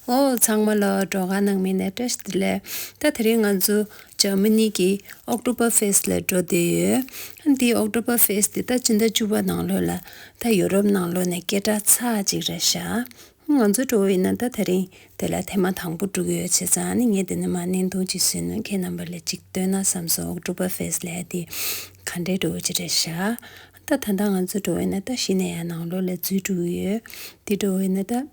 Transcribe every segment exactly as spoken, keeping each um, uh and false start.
ཨོ་ཚང་མ་ལ་སྒྲོག་ག་ནང་མི་ནས་བཀྲ་ཤིས་བདེ་ལེགས། ད་དེ་རིང་ང་ཚོ་འཇར་མ་ནི་གི་ཨོག་ཊོ་བར་ཕེ་སི་ལ་འགྲོ་བསྡད་ཡོད། འདི་ཨོག་ཊོ་བར་ཕེ་སི་འདི་ད་སྤྱི་ཟླ་བཅུ་པ་ནང་ལོགས་ལ་ད་ཡོ་རོབ་ནང་ལོགས་ནས་སྐད་གྲགས་ཚ་ཅིག་རེད་ཤག་ང་ཚོ་འགྲོ་བ་ཡིན་ན་ད་དེ་རིང་དེ་ལ་ཐེངས་མ་དང་པོ་འགྲོ་གི་ཡོད་བྱས་ཙང་ནི་ངས་དེ་ནས་མ་བརྙན་ཐུང་ཅིག་བཟོས་ནས་ཁྱེད་རྣམ་པ་ལ་ཅིག་སྟོན་ན་བསམ་སོང་། ཨོག་ཊོ་བར་ཕེ་སི་ལབ་ཡ་དེ་ག་འདྲའི་འགྲོ་བ་ཅིག་རེད་ཤག་ད་ད་ལྟ་ང་ཚོ་འགྲོ་བ་ཡིན་ན་ད་གཞི་ནས་ཡར་ནང་ལོགས་ལ་འཛུལ་འགྲོ་གི་ཡོད། འདི་འགྲོ་བ་ཡིན་ན་ད།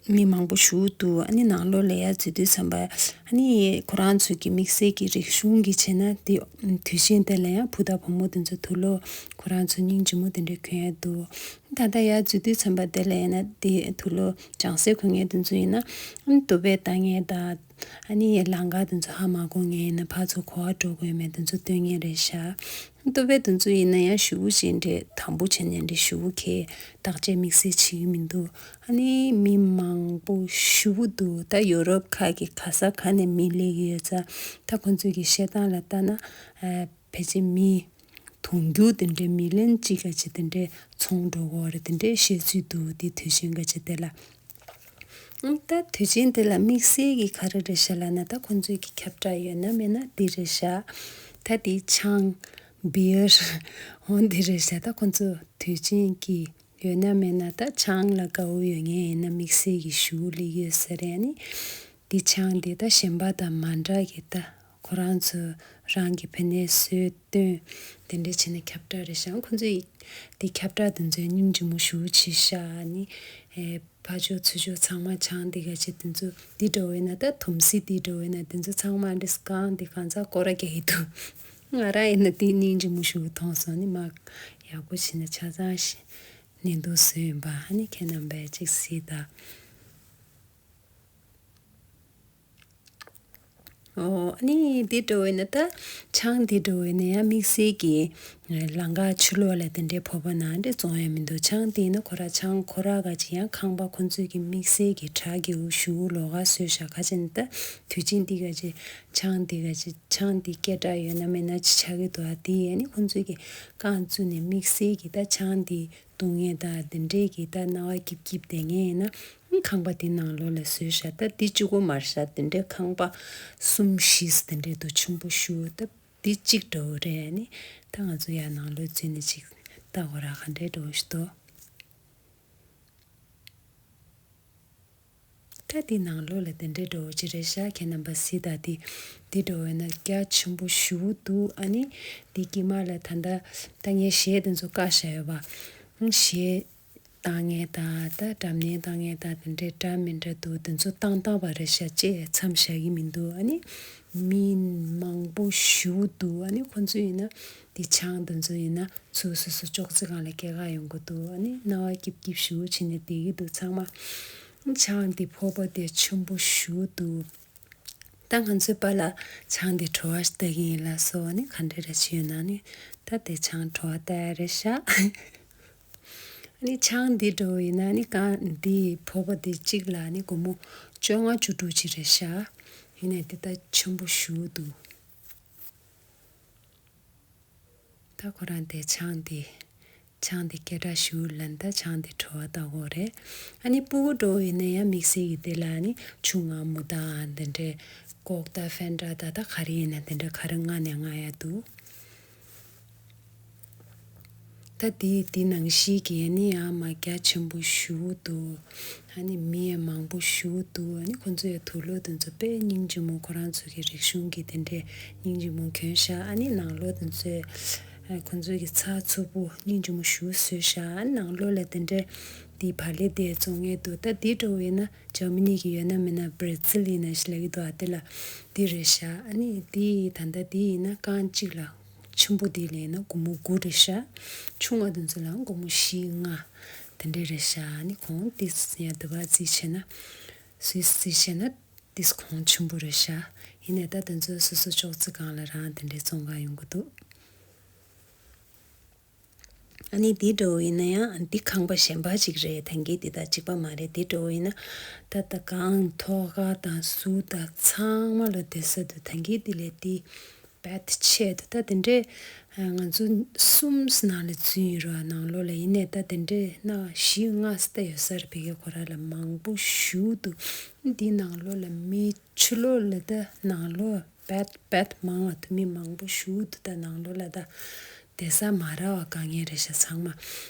མི་མང་པོ་ཞེ་པོ་འདུག་ཨ་ནི་ནང་ལོགས་ལ་ཡར་འཛུལ་དུས་ཙམ་པ་ཨ་ནི་ཁོ་རང་ཚོའི་གི་དམིགས་བསལ་གྱི་རིག་གཞུང་གི་བྱས་ན་དེ་དུས་ཆེན་དེ་ལ་ཡང་བུ་དང་བུ་མོ་དེ་ཚོ་དུག་ལོག་ཁོ་རང་ཚོ་སྙིང་རྗེ་མོ་དེ་འདྲ་གྱོན་ཡ་འདུག་ད་ལྟ་ཡར་འཛུལ་དུས་ཙམ་པ་དེ་ལ་ཡིན་ན་དེ་དུག་ལོག་ལྗང་སེར་གྱོན་མཁན་དེ་ཚོ་ཡིན་ན་ཨ་ནི་དུ་བས་བཏང་མཁན་དང་ཨ་ནི་ལམ་ཁ་དེ་ཚོ་ཧ་མ་གོ་མཁན་ཡིན་ན་ཕར་ཚུར་ག་པར་འགྲོ་དགོས་མེད་དེ་ཚོ་སྟོན་མཁན་རེད་ཤག་ལྟོ་བའི་དུས་ཚོད་ཡིན་ན་ཡང་ཞེ་པོ་ཅིག་འདྲ་དམ་པོ་བྱས་ནས་འདྲ་ཞེ་པོ་གི་བརྟག་དཔྱད་དམིགས་བསལ་བྱེད་ཀྱི་མི་འདུག་ཨ་ནི་མི་མང་པོ་ཞེ་པོ་འདུག་ད་ཡོ་རོབ་ཁག་གི་ག་ས་ག་ནས་མི་སླེབས་ཀྱི་ཡོད་ཙང་ད་ཁོང་ཚོས་ཀྱི་བཤད་སྟངས་ལ་ལྟ་ན་ཨ་ཕལ་ཆེར་མི་དུང་ཕྱུར་དེ་འདྲ་མི་ལན་གཅིག་ག་ཅིག་དེ་འདྲ་ཚོང་འགྲོ་གི་ཡོད་རེད་དེ་འདྲ་བཤད་ཚུལ་འདུག་དེ་དུས་ཆེན་ག་ཅིག་དེ་ལ། ད་དུས་ཆེན་དེ་ལ་དམིགས་བསལ་གྱི་ག་རེ་རེད་ཤག་ལབ་ན་ད་ཁོང་ཚོའི་གི་ཁྱབ་བསྒྲགས་ཡོད་ན་མེད་ན་འདི་རེད་ཤག་ད་དེ་ཆང་བི་ཡར་འོ་འདི་རེད་ཤག་ད་ཁོང་ཚོ་དུས་ཆེན་གྱི་ཡོད་ན་མེད་ན་ད་ཆང་ལ་དགའ་བོ་ཡོད་མཁན་ཡིན་ན་དམིགས་བསལ་གྱི་ཞེ་པོ་སླེབས་ཡོད་ས་རེད། ཨ་ནི་དེ་ཆང་དེ་ད་གཞན་པ་དང་མ་འདྲ་གི་ད་ཁོ་རང་ཚོ་རང་གི་ཕ་ནས་བཟོས་བཏོན་དེ་འདྲ་བྱས་ནས་ཁྱབ་བསྒྲགས་རེད་ཤག་ཁོང་ཚོའི་དེ་ཁྱབ་བསྒྲགས་དེ་ཚོས་སྙིང་རྗེ་མོ་ཞེ་པོ་བྱས་ཤག་ཨ་ནི་ཨེ། ཕར་ཕྱོགས་ཚུར་ཕྱོགས་ཚང་མ་ཆང་འདི་ག་ཅིག་དེ་ཚོ་འདི་འགྲོ་བས་ན་ད་དུམ་སི་འདི་འགྲོ་བས་ན་དེ་ཚོ་ཚང་མ་འདི་སྒང་འདི་གང་ཚ་སྐོར་ར་རྒྱག་གི་འདུག་ང་རང་ཡིན་ན་དེ་སྙིང་རྗེ་མོ་ཞེ་པོ་མཐོང་སོང་ནི་མ་ཡག་པོ་བྱས་ན་ཆ་ཚང་ཞིག་ནས་འདུག་བཟོས་ཡིན་པ་ཨ་ནི་ཁྱེད་རྣམ་པས་ཅིག་གཟིགས་དང་། ཨོ། ཨ་ནི་འདི་འདྲ་བོ་ཡིན་ན་ད་ཆང་འདི་འདྲ་བོ་ཡིན་ན་ཡང་དམིགས་བསལ་གྱི་ལམ་ཁ་ཕྱི་ལོགས་ལ་དེ་འདྲའི་ཕོར་པ་ནང་འདྲ་བཙོང་ཡ་མི་འདུག་ཆང་འདི་ཡིན་ན་ཁོ་ར་ཆང་ཁོ་ར་ག་ཅིག་ཡང་ཁང་པ་ཁོ་ཚོས་ཀྱི་དམིགས་བསལ་གྱི་བྲག་གི་འུ་ཞུ་ལོགས་ཀ་བཟོས་བཞག་ཁ་ཅིག་ནི་ད་དུས་ཆེན་འདི་ག་ཅིག་ཆང་འདི་ག་ཅིག་ཆང་འདི་སྐད་གྲགས་ཡོད་ན་མེད་ན་ཅིག་ཆགས་ཀྱི་འདུག་ཨ་འདི་ཡིན་ནི་ཁོ་ཚོས་ཀྱི་རྐང་བཙུགས་ནས་དམིགས་བསལ་གྱི་ད་ཆང་འདི། བཏུང་མཁན་དང་དེ་འདྲས་ཀྱི་ད་སྣང་བ་སྐྱིད་སྐྱིད་བསྡད་མཁན་ཡིན་ན་ཁང་པ་དེ་ནང་ལོགས་ལ་བཟོས་ཤག་ད་འདི་གཅིག་པོ་མ་རེད་ཤག་དེ་འདྲས་ཁང་པ་གསུམ་བཞི་དེ་འདྲས་འདུག་ཆེན་པོ་ཞེ་པོ། ད་འདི་གཅིག་འདྲ་བོ་རེད། ཨ་ནི་ད་ང་ཚོ་ཡར་ནང་ལོགས་འཛུལ་ནས་ཅིག་ལྟ་དགོས་ར་ག་འདྲས་འདྲ་བོ་ཞིག་འདུག་ད་འདི་ནང་ལོགས་ལ་དེ་འདྲའི་འདྲ་བོ་ཅིག་རེད་ཤག་ཁྱེད་རྣམ་པ་གཟིགས་དང་། འདི་འདི་འདྲ་བོ་ཡིན་ན་རྒྱ་ཆེན་པོ་ཞེ་པོ་འདུག་ཨ་ནི་འདི་དཀྱིལ་མ་ལ་ད་ལྟ་ད་ངས་གཞས་དེ་ཚོ་བཀག་བཞག་ཡོད་པ། གཞས་བཏང་མཁན་དང་ད་སྒྲ་སྙན་བཏང་མཁན་དང་དེ་འདྲའི་འདྲ་མི་འདྲ་འདུག་དེ་ཚོ་བཏང་བཏང་བ་རེད་ཤག་ཅེས་མཚམས་བཞག་གི་མི་འདུག་ཨ་ནི་མི་མང་པོ་ཞེ་པོ་འདུག་ཨ་ནི་ཁོ་ཚོ་ཡིན་ན་འདི་ཆང་དེ་ཚོ་ཡིན་ན་ཚུར་སོ་སོ་ཅོག་ཙེ་སྒང་ལ་སྐྱེལ་ག་ཡོང་གི་འདུག་ཨ་ནི་སྣང་བ་སྐྱིད་སྐྱིད་ཞེ་པོ་བྱས་ནས་བསྡད་ཀྱི་འདུག་ཚང་མ། ཆང་འདི་ཕོར་པ་དེ་ཆེན་པོ་ཞེ་པོ་འདུག་ད་ང་ཚོའི་པཱ་ལགས་ཆང་འདི་བྲོ་བ་ཞིག་ལྟ་གི་ཡིན་ལགས་སོ། ཨ་ནི་ག་འདྲ་རེ་བྱས་ཡོད་ན་ནི་ད་དེ་ཆང་བྲོ་བ་ལྟ་ཡ་རེད་ཤག་ཨ་ནི་ཆང་འདི་འདྲ་བོ་ཡིན་ན་ནི་གང་འདི་ཕོར་པ་འདི་གཅིག་ལ་ནི་སྒོར་མོ་བཅོ་ལྔ་བཅུ་དྲུག་ཅིག་རེད་ཤག་ཡིན་ནའི་འདི་ད་ཆེན་པོ་ཞེ་པོ་འདུག་ད་ཁོ་རང་དེ་ཆང་དེ། ཆང་དེ་སྐད་གྲགས་ཞེ་པོ་ལབ་ནི་ད་ཆང་དེ་བྲོ་བ་ལྟ་གི་རེད། ཨ་ནི་སྤུ་གུ་འདྲ་བོ་ཡིན་ན་ཡང་དམིགས་བསལ་གྱི་དེ་ལ་ནི་ཆུ་མངར་མོ་དང་དེ་འདྲའི་ཀོག་དང་ཧྥན་ཏ་དང་ད་ག་རེ་ཡིན་ན་དེ་འདྲ་ག་རེ་མངགས་ནས་མངགས་ཡ་འདུག་ད་དེ་དེ་ནང་བཞིན་གྱི་ཨ་ནི་ཡང་མ་རྒྱ་ཆེན་པོ་ཞེ་པོ་འདུག་ཨ་ནི་མི་ཡང་མང་པོ་ཞེ་པོ་འདུག་ཨ་ནི་ཁོང་ཚོ་ཡང་དུག་ལོག་དེ་ཚོ་དཔེ་སྙིང་རྗེ་མོ་ཁོ་རང་ཚོ་གི་རིག་གཞུང་གི་དེ་འདྲའི་སྙིང་རྗེ་མོ་གྱོན་ཤག་ཨ་ནི་ནང་ལོགས་དེ་ཚོས་ཨ་ཁོང་ཚོ་གི་ཚགས་ཚུད་པོ་སྙིང་རྗེ་མོ་ཞེ་པོ་བཟོས་ཤག་ཨ་ནི་ནང་ལོགས་ལ་དེ་འདྲའི་དེ་བག་ལེབ་དེ་བཙོང་མཁན་འདུག་ད་དེ་འདྲ་བོ་ཡིན་ན་འཇར་མ་ནི་གི་ཡོད་ན་མེད་ན་བྷར་ཛིལ་ཡིན་ན་ཞིག་ལབ་ཀྱི་འདུག་ཨ་དེ་ལ་དེ་རེད་ཤག་ཨ་ནི་དེ་ད་ལྟ་དེ་ཡིན་ན་རྐང་གཅིག་ལ། ཆེན་པོ་དེ་ལས་ན་སྒོར་མོ་དགུ་རེད་ཤག་ཆུང་བ་དེ་ཚོ་ལ་སྒོར་མོ་བཞི་ལྔ་དེ་འདྲས་རེད་ཤག་ཨ་ནི་ཁོང་དེ་ཡ་དུ་བ་རྩིས་བྱས་ན་སུས་རྩིས་བྱས་ན་དེ་ཁོང་ཆེན་པོ་རེད་ཤག་ཡིན་ནའི་ད་དེ་ཚོ་སོ་སོ་ཅོག་ཙེ་སྒང་ལ་རང་དེ་འདྲས་བཙོང་ག་ཡོང་གི་འདུག་ཨ་ནི་དེ་འདྲ་བོ་ཡིན་ན་ཡང་འདི་ཁང་པ་གཞན་པ་ཅིག་རེད། ད་གིན་འདི་དང་གཅིག་པ་མ་རེད། དེ་འདྲ་བོ་ཡིན་ན་ད་ལྟ་གང་ཐོག་ཁ་དང་ཟུར་དང་ཚང་མ་ལ་བསྡད་ས་འདུག་ད་གིན་འདི་ལས་དེ། བད་ཆད་འདུག་ད་དེ་འདྲའི་ང་ཚོ་གསུམ་ནང་ལ་འཛུལ་ཡིན་རོགས། ནང་ལོགས་ལ་ཡིན་ནས་ད་དེ་འདྲའི་ན་བཞི་ལྔ་ཙམ་ཡོད་ས་རེད། ཕ་གི་ཁོ་རང་ལ་མང་པོ་ཞེ་འདུག་འདི་ནང་ལོགས་ལ་མི་ཕྱི་ལོགས་ལ་ད་ནང་ལོགས་བད་བད་མང་བ་དུ་མི་མང་པོ་ཞེ་འདུག་ད་ནང་ལོགས་ལ་ད་བསྡད་ས་མ་རག་པ་དཀའ་ངལ་རེད་ཤག་ཚང་མ་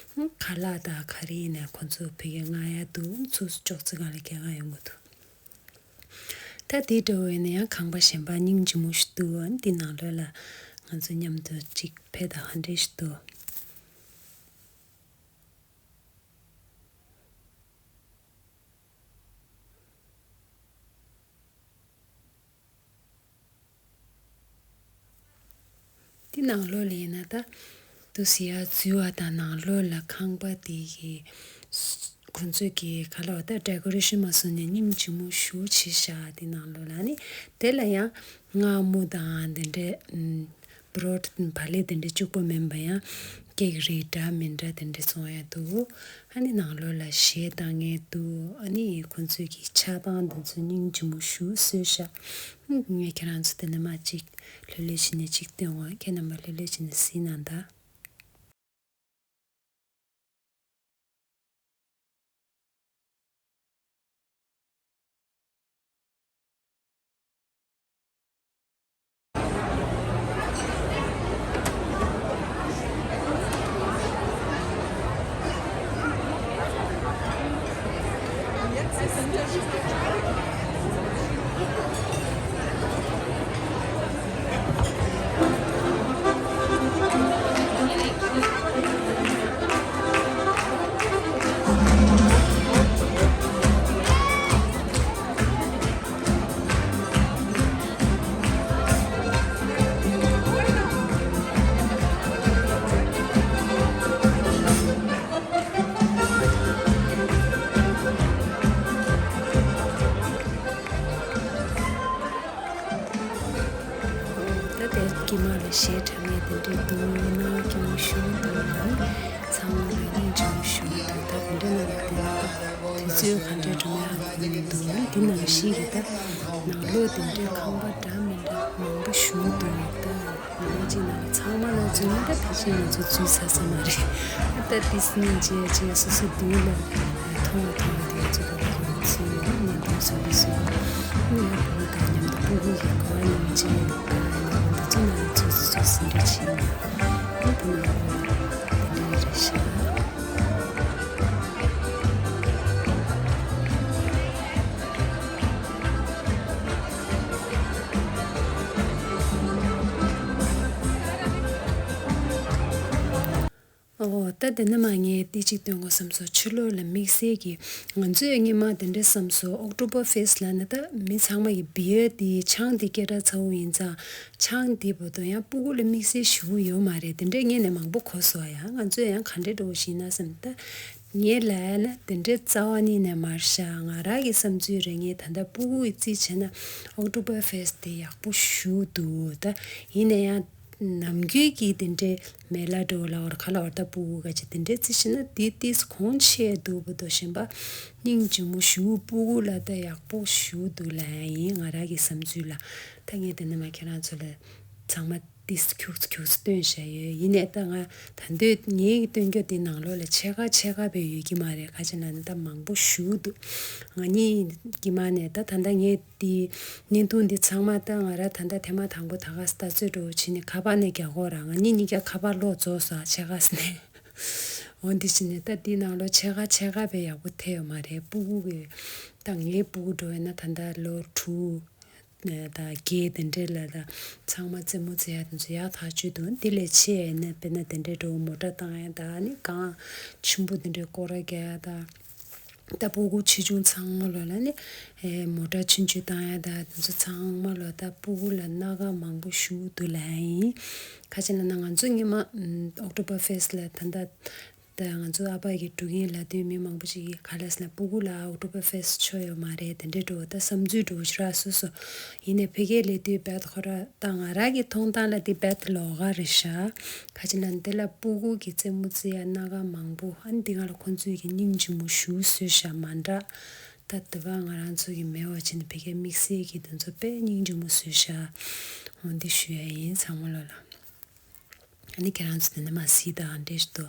ཁ་ལག་དང་ག་རེ་ཡིན་ནའི་ཁོ་ཚོ་ཕ་གི་མངགས་ཡ་འདུག་ཚུར་ཅོག་ཙེ་སྒང་ལ་སྐྱེལ་ག་ཡོང་གི་འདུག་ད་དེ་འདྲ་བོ་ཡིན་ན་ཡང་ཁང་པ་གཞན་པ་སྙིང་རྗེ་མོ་ཞིག་འདུག་འདི་ནང་ལོགས་ལ་ང་ཚོ་མཉམ་དུ་གཅིག་ཕེབས་དང་། ཧ་འདྲེ་ཞིག་འདུག་འདི་ནང་ལོགས་ལ་ཡིན་ན་ད་དུ་ཟེར་ཡ་འཛུལ་བ་དང་ནང་ལོགས་ལ་ཁང་པ་དེ་གི་ཁོང་ཚོས་ཀྱི་ག་ལ་བ་ད་ཌེ་ཀོ་རེ་ཤན་མ་བཟོས་ནས་སྙིང་རྗེ་མོ་ཞེ་པོ་བྱས་ཤག་འདི་ནང་ལོགས་ལ་ནི་དེ་ལ་ཡང་མངར་མོ་དང་དེ་འདྲའི་བྲོ་བ་ལེ་དེ་འདྲའི་གཅིག་པོ་མིན་པ་ཡང་ཀེག་རིགས་འདྲ་མི་འདྲ་དེ་འདྲའི་བཙོང་ཡ་འདུག་ཨ་ནི་ནང་ལོགས་ལ་གཞས་བཏང་མཁན་འདུག་ཨ་ནི་ཁོང་ཚོས་ཀྱི་ཆགས་སྡང་འདི་ཚོ་སྙིང་རྗེ་མོ་ཞེ་པོ་བཟོས་ཤག་ངས་ཁྱེད་རང་ཚོ་དེ་ནས་མར་གཅིག་ལྷོད་ལྷོད་བྱས་ནས་གཅིག་སྟོན་འོང་། ཁྱེད་རྣམ་པ་ལྷོད་ལྷོད་བྱས་ནས་གཟིགས་གནང་དང་། ད་ལྟའི་དཀྱིལ་མ་ལ་གཞས་འཁྲབ་མཁན་དེ་འདྲས་འདུག་ཡིན་ནའང་སྐྱིད་པོ་ཞེ་པོ་འདུག་ཡིན་ནའང་ཚང་མ་ལ་སྙིང་རྗེ་པོ་ཞེ་པོ་འདུག་ད་དེ་འདྲས་ན་ལ་དེ་ན་ད་དུས་ཚོད་ག་འདྲས་འགྲོ་མིན་ཧ་གོ་མི་འདུག་འདི་ནང་བཞིན་གྱི་ད་ནང་ལོགས་དེ་འདྲས་ཁང་པ་འདྲ་མི་འདྲ་མང་པོ་ཞེ་པོ་འདུག་ད་ཡིན་ན་ཅིག་ནང་ཚང་མ་ལ་འཛུལ་ན་ད་ཕལ་ཆེར་ང་ཚོ་འཛུལ་ཚར་ས་མ་རེད། ད་ཏིས་ནི་རྗེས་རྗེས་སོ་སོ་མདུན་ལ་མཐོང་བ་མཐོང་བ་དེ་ཚོ་ད་ང་ཚོའི་གནད་དོན་བཟོ་གི་སོང་། ཨ་ནི་ཡང་བུ་དང་མཉམ་དུ་སྤུ་གུ་ཡི་གོ་བ་ནི་རྗེས་ད་ཡང་འདི་ཚོ་ནང་ཚོ་སོ་སོ་ཟིན་བྲིས་བྱས་ནས་ཨ་བུ་ནང་ལ་དེ་འདྲ་རེད་ཤག་ཨོ། ད་དེ་ནས་མར་ངས་དེ་གཅིག་སྟོན་དགོས་བསམ་སོང་། ཕྱི་ལོགས་ལ་དམིགས་བསལ་གྱི་ང་ཚོས་སྔོན་མ་དེ་འདྲ་བསམ་སོང་། ཨོག་ཊོ་བར་ཕེ་སི་ལབ་ན་ད་མི་ཚང་མ་གི་བི་ཡར་དེ་ཆང་དེ་སྐད་གྲགས་ཚ་པོ་ཡིན་ཙང་ཆང་དེ་བར་དུ་ཡང་སྤུ་གུ་ལ་དམིགས་བསལ་ཞེ་པོ་ཡོད་མ་རེད། དེ་འདྲས་ངས་ནས་མང་པོ་གོ་སོང་ཡ། ང་ཚོས་ཡང་ག་འདྲས་འགྲོ་བཞིན་ན་བསམ། ད་ངས་ལབ་ན་དེ་འདྲས་རྩ་བ་ཉིད་ནས་མ་རེད་ཤག་ང་རང་གི་བསམ་ཚུལ་རེད། ངས་ད་ལྟ་སྤུ་གུ་ཡི་རྩིས་བྱས་ན་ཨོག་ཊོ་བར་ཕེ་སི་དེ་ཡག་པོ་ཞེ་པོ་འདུག་ད་ཡིན་ན་ཡང་ནམ་རྒྱུན་གྱི་དེ་འདྲའི་མེ་ལ་འགྲོ་ལ་བར་ཁ་ལ་བར་ད་སྤུ་གུ་ག་ཅིག་དེ་འདྲའི་རྩིས་བྱས་ན་དེ་ཏིས་གོང་ཆེ་འདུག་བར་དུ་གཞན་པ་སྙིང་རྗེ་མོ་ཞེ་པོ་སྤུ་གུ་ལ་ད་ཡག་པོ་ཞེ་པོ་འདུག་ལབ་ཡ་ཡིན། ང་རང་གི་བསམ་ཚུལ་ལ། ད་ངས་དེ་ནས་མར་ཁྱེད་རང་ཚོ་ལ་ཚང་མ་ཏིས་ཁྱུག་ཙམ་ཁྱུག་ཙམ་སྟོན་བཞག་ཡོད། ཡིན་ནའི་ད་ང་ད་འདོད་ངའི་སྟོན་རྒྱུ་དེ་ནང་ལོགས་ལ་ཕྱེད་ཀ་ཕྱེད་ཀ་བས་ཡོད་ཀྱི་མ་རེད། ག་ཅི་ལབ་ན་ད་མང་པོ་ཞེ་པོ་འདུག་ང་གཉིས་ཀྱི་མ་ནས་ད་ད་ལྟ་ངས་དེ་བརྙན་ཐུང་འདི་ཚང་མ་ད་ང་རང་ད་ལྟ་ཐེངས་མ་དང་པོ་ད་ག་ལྟ་ཚོད་འགྲོ་བྱས་ནས་ཁ་པར་ནས་རྒྱག་གོ་ར། ང་གཉིས་གཉིས་ཀ་ཁ་པར་ལོག་རྫོགས་སོང་། ཕྱེད་ཀ་ནས། འོ་འདི་བྱས་ནས་ད་འདི་ནང་ལོགས་ཕྱེད་ཀ་ཕྱེད་ཀ་བས་ཡག་པོ་ཐེབས་ཡོད་མ་རེད། སྤུ་གུ་གི་ད་ངའི་སྤུ་གུ་འགྲོ་ཡ་ན་ད་ལྟ་ལོ་དྲུག་ད་བརྒྱད་དེ་འདྲས་ལ་ད་ཚང་མ་རྩེད་མོ་རྩེ་ཡ་དེ་ཚོ་ཡག་ཐག་ཆོད་འདུག་འདི་ལས་ཆེ་ཡ་ན་དཔེར་ན་དེ་འདྲས་འགྲོ་མོ་ཊ་བཏང་ཡ་ད་ནི་གང་ཆེན་པོ་དེ་འདྲས་སྐོར་ར་རྒྱག་ཡ་ད། ད་སྤུ་གུ་ཆེ་ཆུང་ཚང་མ་ལོ་ལ་ནི་ཨེ་མོ་ཊ་ཆུང་ཆུང་བཏང་ཡ་ད་དེ་ཚོ་ཚང་མ་ལོ་ད་སྤུ་གུ་ལ་སྣ་ཁ་མང་པོ་ཞེ་པོ་འདུག་ལབ་ཡ་ཡིན། ག་ཅི་ལབ་ན་ང་ཚོ་སྔོན་མ་ཨོག་ཊོ་བར་ཕེ་སི་ལ་ད་ད་ད་ང་ཚོ་ཨ་ཕ་གི་འགྲོ་གིན་ལབ་དུས་མི་མང་པོ་ཞིག་གིས་ག་ལབ་ཟེར་ན་སྤུ་གུ་ལ་ཨོག་ཊོ་བར་ཕེ་སི་ཆོ་ཡོད་མ་རེད། དེ་འདྲས་འགྲོ་ད་བསམ་ཚུལ་འགྲོ་ཞིག་རག་སོ་སོ། ཡིན་ནའི་ཕ་གིར་སླེབས་དུས་རྦད་ཁོ་ར་ད་ང་རང་གི་མཐོང་སྟངས་ལ་དེ་རྦད་ལོགས་ཀ་རེད་ཤག་ག་ཅི་ལབ་ན་དེ་ལ་སྤུ་གུ་གི་རྩེད་མོ་རྩེ་ཡ་སྣ་ཁ་མང་པོ། ཨ་ནི་དེ་ག་ལ་ཁོང་ཚོས་ཀྱི་སྙིང་རྗེ་མོ་ཞེ་པོ་བཟོས་ཤག་མ་འདྲ། ད་དེ་བ་ང་རང་ཚོ་གི་མེད་པ་བྱས་ནས་ཕ་གིའི་དམིགས་བསལ་གྱི་དེ་ཚོ་དཔེ་སྙིང་རྗེ་མོ་བཟོས་ཤག་འོ་འདི་ཞུ་ཡ་ཡིན་ཚང་མ་ལོ་ལ། ཨ་ནི་ཁྱེད་རང་ཚོ་དེ་ནས་མ་གཟིགས་དང་འདྲེ་ཞིག་ཏུ།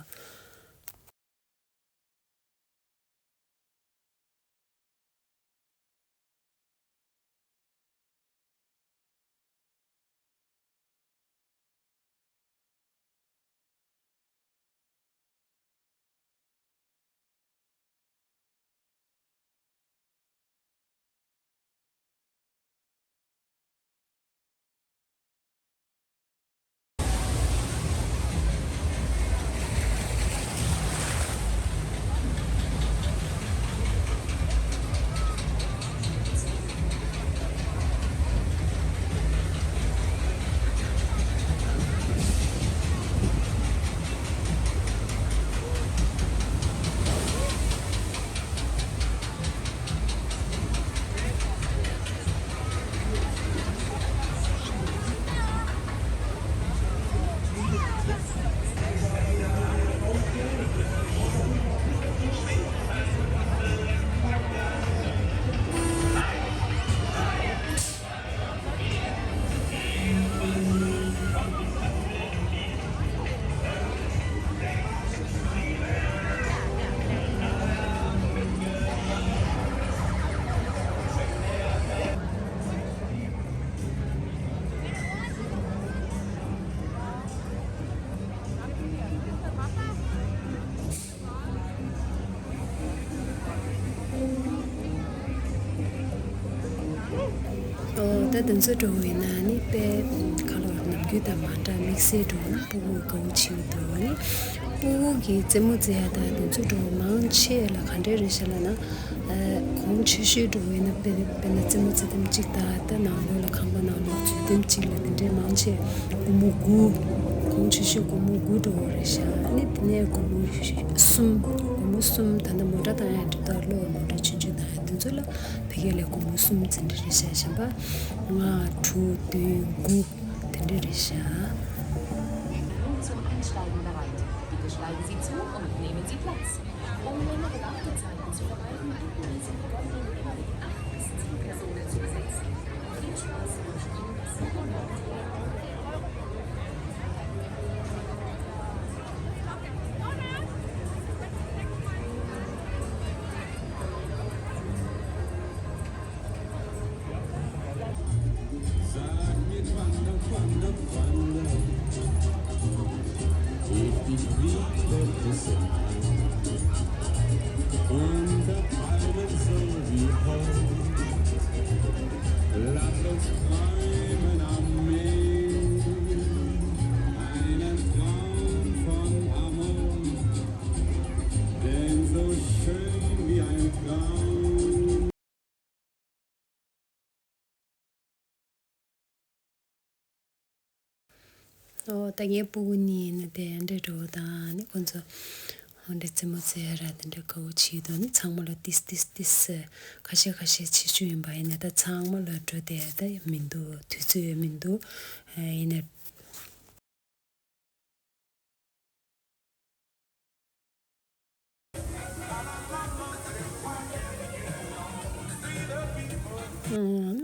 ཨོ། ད་དེ་ཚོ་འགྲོ་བས་ན་ནི་དཔེ་ཁ་ལོ་ནམ་རྒྱུན་དང་མ་འདྲ་དམིགས་བསལ་འགྲོ་ན་སྤུ་གུ་དགའ་བོ་བྱེད་ཀྱི་འདུག་ནི་སྤུ་གུ་གི་རྩེད་མོ་རྩེ་ཡ་དང་དེ་ཚོ་འགྲོ་མང་ཆེ་ལ་ག་འདྲས་རེད་ཤག་ལབ་ན། གོང་ཆེ་ཤོས་འགྲོ་བས་ན་དཔེ་དཔེར་ན་རྩེད་མོ་རྩེ་དེམ་གཅིག་དང་ད་ནང་ལོགས་ལ་ཁང་པ་ནང་ལོགས་འཛུལ་དེམ་གཅིག་ལ་དེ་འདྲས་མང་ཆེ་སྒོར་མོ་དགུ། གོང་ཆེ་ཤོས་སྒོར་མོ་དགུ་འགྲོ་བ་རེད་ཤག་ནི་དེ་ནས་སྒོར་མོ་གསུམ། སྒོར་མོ་གསུམ་ད་ལྟ་མོ་ཊ་བཏང་ཡ་འགྲིག་ད་གློག་མོ་ཊ་ཆུང་ཆུང་བཏང་ཡ་དེ་ཚོ་ལ། ཕ་གི་ལ་སྒོར་མོ་གསུམ་ཙམ་རེ་རེ་བཞག་བཞིན་པ། ལྔ་དྲུག་བདུན་དགུ་དེ་འདྲ་རེ་བཞག Nun zum Einsteigen bereit. Bitte steigen Sie zu und nehmen Sie Platz. Um längere Wartezeiten zu vermeiden, bitten wir Sie die goldenen Knöpfe, acht bis zehn Personen zu besetzen. Viel Spaß und Ihnen das Wiederhören. Sag mir, quando, quando, quando ich dich wieder küssen kann. Und das alles so wie heute. Lass uns träumen am Meer. Einen Traum von Amor. Denn so schön wie ein Traum. ཨོ། ད་ངའི་སྤུ་གུ་གཉིས་ནི་དེ་འདྲ་འགྲོ་དང་ནི་ཁོ་ཚོ་འོ་འདྲ་རྩེད་མོ་རྩེ་ཡ་ར་དེ་འདྲ་དགའ་བོ་བྱེད་དོ་ནི་ཚང་མ་ལ་ཏིས་ཏིས་ཏིས་ཁ་ཤས་ཁ་ཤས་ཆེ་ཆུང་ཡིན་པ་ཡིན་ན་ད་ཚང་མ་ལ་འགྲོ་བསྡད་ད་མི་འདུག་དུས་ཚོད་ཡང་མི་འདུག་ཡིན་ན།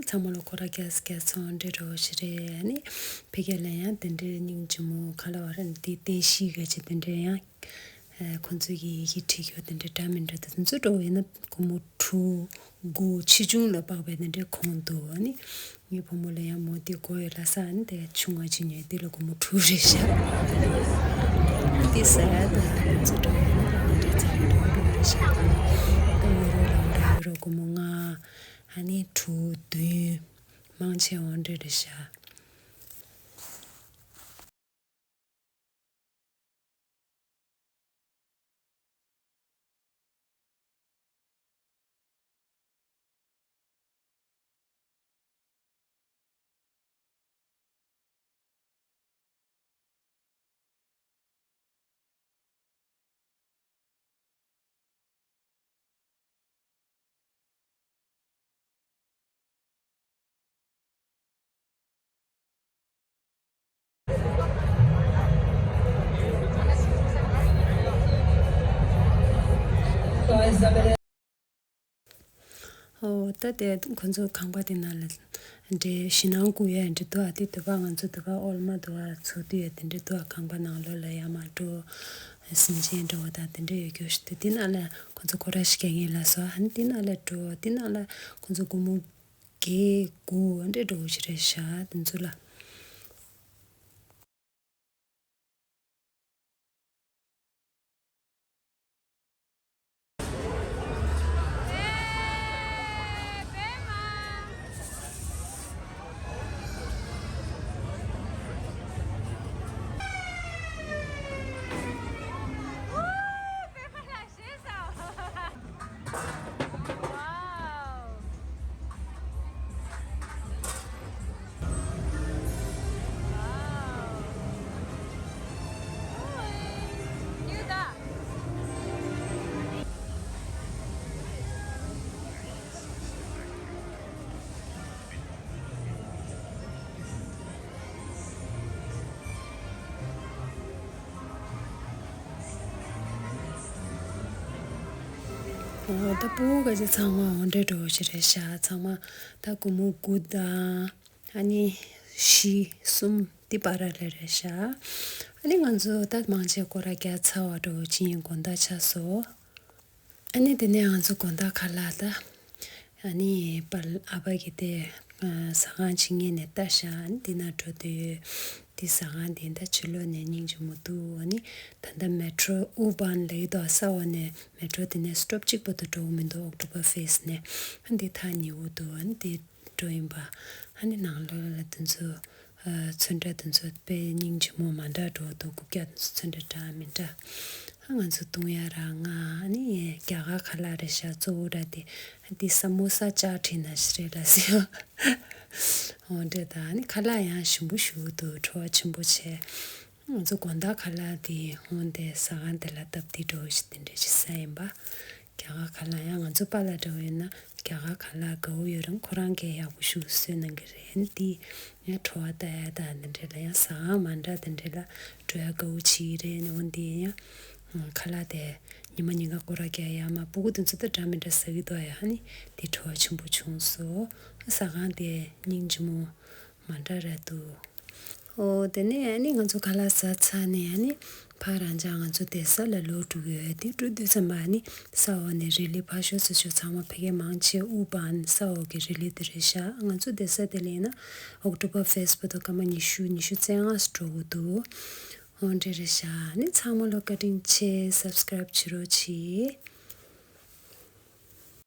ཚང་མ་ལ་སྐོར་ར་རྒྱག་རྒྱག་སོང་འདྲེ་རོ་ཞིག་རེད་ནི། ཕ་གི་ལ་ཡང་དེ་འདྲའི་སྙིང་རྗེ་མོ་ག་ལ་བ་ར་འདི་བསྟན་བཤིག་ག་ཅིག་དེ་འདྲའི་ཡང་། ཁོ་ཚོས་ཀྱི་ཡི་གེ་བྲིས་ཡོད་དེ་འདྲའི་འདྲ་མི་འདྲ་དེ་ཚོ་འགྲོ་བས་ན་སྒོར་མོ་དྲུག་དགུ་ཆེ་ཆུང་ལ་དཔག་པའི་དེ་འདྲའི་གོང་དུ་ནི། ངའི་བུ་མོ་ལ་ཡང་མོ་དེ་དགོས་ཡོད་ལ་ས་ནི་དེ་ཆུང་བ་ཅིག་ཉོས་དེ་ལ་སྒོར་མོ་དྲུག་རེད་ཤག་དེ་ཟ་ཡ་དང་ང་ཚོ་འགྲོ་ཡོད་ན་ང་འདྲ་ཚ་གི་འགྲོ་འགྲོ་རེད་ཤག་ད་ཡོ་རོ་ལ་འོ་ར་ཡོ་རོ་སྒོར་མོ་ལྔ། ཨ་ནི་དྲུག་བདུན། མང་ཆེ་འོ་འདྲ་རེད་ཤག་ཨོ་ད་དེ་ཁོ་ཚོ་ཁང་པ་དེ་ནང་ལ་འདྲེ་ཞེད་སྣང་སྐུལ་ཡ་འདྲེ་འདུག་ཨ། དེ་འདོད་པ་ང་ཚོ་འདོད་པ་ཨོལ་མ་འདུག་ཨ། ཚོ་དུས་ཡ་དེ་འདྲེ་འདུག་ཨ། ཁང་པ་ནང་ལོགས་ལ་ཡ་མ་འགྲོ། སེམས་ཅན་འདྲ་བོ་དང་དེ་འདྲ་ཡོད་རྒྱུ་ཞིག་འདུག་དེ་ནང་ལ་ཁོ་ཚོ་སྐོར་ར་ཞིག་རྒྱག་མཁན་ལ་སོ་ཨ་ནི་དེ་ནང་ལ་འགྲོ། དེ་ནང་ལ་ཁོ་ཚོ་སྒོར་མོ་བརྒྱད་དགུ་འདྲེ་འགྲོ་གི་རེད་ཤག་དེ་ཚོ་ལ། འོ་ད་སྤུ་གུ་ག་ཅིག་ཚང་མ་འོ་འདྲ་འགྲོ་ཞིག་རེད་ཤག་ཚང་མ་ད་སྒོར་མོ་དགུ་དང་ཨ་ནི་བཞི་གསུམ་འདི་བར་ལ་རེད་ཤག་ཨ་ནི་ང་ཚོ་ད་མང་ཆེ་སྐོར་ར་རྒྱག་ཚར་བ་འགྲོ་ཅིག་ཡིན་དགོང་དག་ཆགས་སོང་། ཨ་ནི་དེ་ནས་ང་ཚོ་དགོང་དག་ཁ་ལག་ད། ཨ་ནི་པར་ཨ་ཕ་གིས་དེ་ཟ་ཁང་ཕྱི་ངོས་ནས་ལྟ་ཤག་ཨ་ནི་དེ་ན་འགྲོ་དུས་དེ་ཟ་ཁང་དེ་ད་ཕྱི་ལོགས་ནས་སྙིང་རྗེ་མོ་འདུག་ཨ་ནི་ད་ལྟ་མེ་ཊོ་ཨུ་བྷན་ལབ་ཀྱི་འདུག་ས་འོག་ནས་མེ་ཊོ་དེ་ནས་སི་ཊོབ་གཅིག་པོ་དུ་འགྲོ་གི་མི་འདུག་ཨོག་ཊོ་བར་ཕེ་སི་ནས། ཨ་ནི་དེ་ཐག་ཉེ་བོ་འདུག་ཨ་ནི་དེ་འགྲོ་ཡིན་པ། ཨ་ནི་ནང་ལོགས་ལ་དེ་ཚོ། ཚོན་ཁྲ་དེ་ཚོ་དཔེ་སྙིང་རྗེ་མོ་མ་འདྲ་འགྲོ་འདུག་རྐུབ་བཀྱག་དེ་ཚོ་ཚོན་ཁྲ་འདྲ་མི་འདྲ། ང་ཚོ་བཏུང་ཡ་ར་ང་ཨ་ནི་རྒྱ་གར་ཁ་ལག་རེད་ཤག་གཙོ་བོ་ར་དེ་དེ་ས་མོ་ས་ཅག་བྲིས་ན་ཞིག་རེད་ལ་ཟེར། འོ་འདྲ་ད་ཨ་ནི་ཁ་ལག་ཡང་ཞིམ་པོ་ཞིག་འདུག་བྲོ་བ་ཆེན་པོ་བྱས། ང་ཚོ་དགོང་དག་ཁ་ལག་དེ་འོང་དེ་ཟ་ཁང་དེ་ལ་སྟབས་བདེ་འགྲོ་ཞིག་དེ་འདྲ་ཞིག་ཟ་ཡིན་པ། རྒྱ་གར་ཁ་ལག་ཡང་ང་ཚོ་པཱ་ལགས་འདྲ་བོ་ཡོད་ན་རྒྱ་གར་ཁ་ལག་དགའ་བོ་ཡོད་རུང་ཁོ་རང་གིས་ཡག་པོ་ཞིག་བཟོས་གནང་གི་རེད། ཨ་ནི་དེ་ཡང་བྲོ་བ་ལྟ་ཡ་དང་དེ་འདྲ་ལ་ཡང་ཟ་ཁང་མ་འདྲ་དེ་འདྲ་ལ་འགྲོ་ཡ་དགའ་བོ་བྱེད་ཀྱི་རེད། ཨ་ནི་འོ་འདི་ཡང་ཁ་ལག་དེ་ཉི་མ་ཉིན་ག་སྐོར་ར་རྒྱག་ཡ་མ་སྤུ་གུ་དེ་ཚོ་ད་འདྲ་མི་འདྲ་ཟ་གི་འདུག་ཡ། ཨ་ནི་དེ་བྲོ་བ་ཆེན་པོ་བྱུང་སོང་། ཟ་ཁང་དེ་སྙིང་རྗེ་མོ་མ་འདྲ་ར་འདུག་ཨོ་དེ་ནས་ཨ་ནི་ང་ཚོ་ཁ་ལག་ཟ་ཚར་ནས་ཨ་ནི་ཕར་རང་ཅག་ང་ཚོ་བསྡད་ས་ལ་ལོག་འགྲོ་གི་ཡོད། དེ་འགྲོ་དུས་ཙམ་པ་ཨ་ནི་ས་འོག་ནས་རི་ལི་ཕར་ཞོག་ཚུར་ཞོག་ཚང་མ་ཕ་གི་མང་ཆེ་ཨུ་བྷན་ས་འོག་གི་རི་ལི་དེ་རེད་ཤག་ང་ཚོ་བསྡད་ས་དེ་ལ་ཡིན་ན་ཨོག་ཊོ་བར་ཕེ་སི་བར་དུ་སྐར་མ་ཉི་ཤུ་ཉི་ཤུ་རྩ་ལྔ་ཙམ་འགྲོ་གི་འདུག་འོ་འདྲ་རེད་ཤག་ཨ་ནི་ཚང་མ་ལ་བཀའ་དྲིན་ཆེ། སབ་སི་ཀ་རེབ་བྱེད་རོགས་གྱིས།